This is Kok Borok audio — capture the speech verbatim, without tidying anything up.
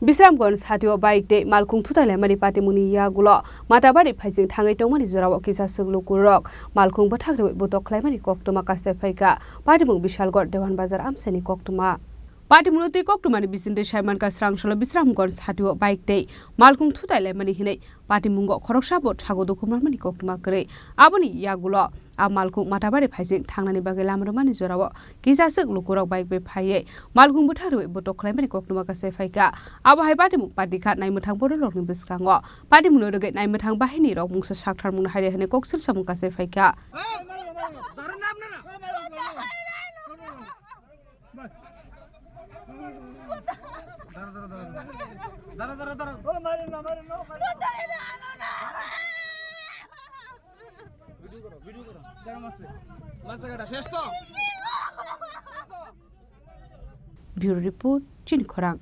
Bisramganj hatio bike tei malkhung thutai laimani patimungni yagulo Matabari phaising thangwi tongmani jorao kisa swk lukurok malkhung bwthak rwi botok khlaimani koktwma kasai phaikha. Patimung Bishalgarh Dewan Bazar amchaini koktwma. Patimungno tei koktwmani bisingtwi saimankha, srangsolo Bisramganj hatio bike tei malkhung thutai laimani hinwi patimungo khoroksa bo thago dukhum rwmani koktwma kwrwi. Aboni yagulo a malkhung Matabari phaising thangnani bagwi lama rwmani jorao kisa swk lukurok bike bai phaiwi malkhung bwthak rwi botok khlaimani koktwma kasai phaikha. Abo hai patimung patikha naimwthang bororokni bwskango. Patimungno rwgwi naimwthang bahinirok mungsa sakthar mungno haide hwnwi koksil samung kasai phaikha. Bureau Report, Chini Khorang.